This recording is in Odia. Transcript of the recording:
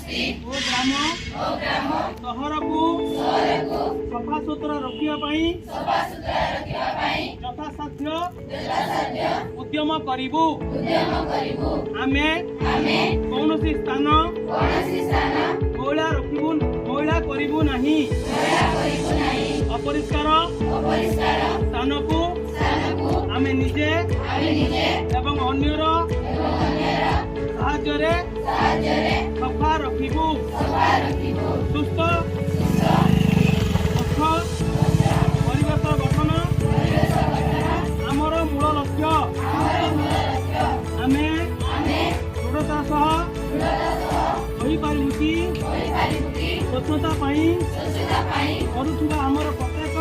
ଓ ଗ୍ରାମ ସହରକୁ ସଫାସୁତୁରା ରଖିବା ପାଇଁ ଯଥାସାଧ୍ୟ ଉଦ୍ୟମ କରିବୁ। ଆମେ କୌଣସି ସ୍ଥାନ ମଇଳା ରଖିବୁ, ମଇଳା କରିବୁ ନାହିଁ। ଅପରିଷ୍କାର ସ୍ଥାନକୁ ଆମେ ନିଜେ ଏବଂ ଅନ୍ୟର ସାହାଯ୍ୟରେ ସଫା ରଖିବୁ। ସୁସ୍ଥ ସ୍ୱଚ୍ଛ ପରିବେଶ ଗଠନ ଆମର ମୂଳ ଲକ୍ଷ୍ୟ। ଆମେ ଦୃଢ଼ତା ସହ କହିପାରିବୁ କି ସ୍ୱଚ୍ଛତା ପାଇଁ କରୁଥିବା ଆମର ପ୍ରତ୍ୟେକ